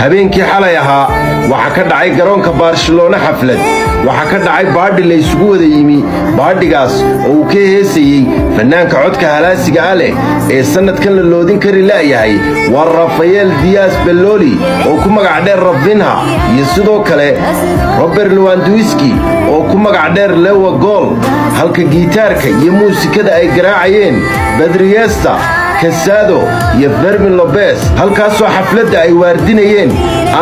Habeenkii xalay ahaa waxaa ka dhacay garoonka Barcelona xaflad. Waxaa ka dhacay party la isugu wada yimi, partygaas oo uu ka heesayey fannaanka codka halaasiga ah leh ee sannadkan la loodin kari la'yahay, waa Rafael Dias Belloli oo ku magac dheer Raphinha, iyo sidoo kale Robert Lewandowski oo ku magac dheer Lewa Gool, halka giitaarka iyo muusikada ay garaacayeen Pedri, Iniesta, Casado iyo Fermin Lopez, halkaasoo xafladda ay waardinayeen,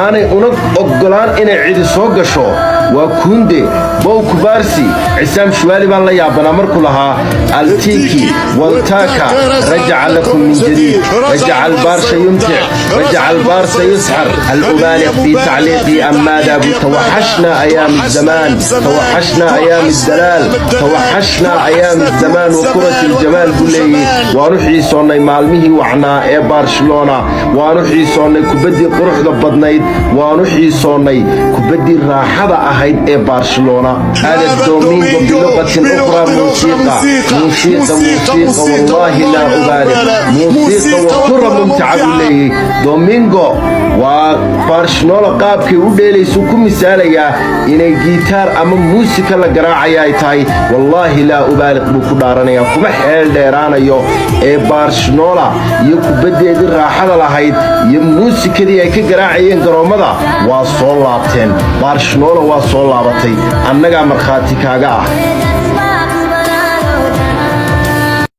aanay una oggolaan inay cidi soo gasho, waa Kounde, Pau Cubarsi. Cisaam Shuwaali baan la yaabanaa markuu lahaa: التيكي والتاكا رجع لكم من جديد، رجع البارشا يمتع، رجع البارسا يسحر. هل أبالغ في تعليقي أم ماذا؟ توحشنا أيام الزمان، توحشنا أيام الدلال، توحشنا أيام الزمان وكرة الجمال، buu leeyey. Waanu xiisoonnay maalmihii wacnaa ee Barcelona, waanu xiisoonnay kubaddii quruxda badnayd, waanu xiisoonnay kubaddii raaxada ahayd ee Barcelona. هذا الدومينغو بلغة أخرى موسيقى، موسيقى، موسيقى، والله لا أبالغ، موسيقى وكرة ممتعة، buu leeyey. Domingo waa Barcelona qaabkay u dheelaysu ku misaalayaa inay giitaar ama muusika la garaacaya ay tahay. والله لا أبالغ buu ku dhaaranayaa, kuma xeel dheeraanayo ee Barcelona iyo kubaddeedii raaxada lahayd iyo muusikadii ay ka garaacayeen garoommada waa soo laabteen. Barcelona waa soo laabatay, annagaa markhaati kaaga ah.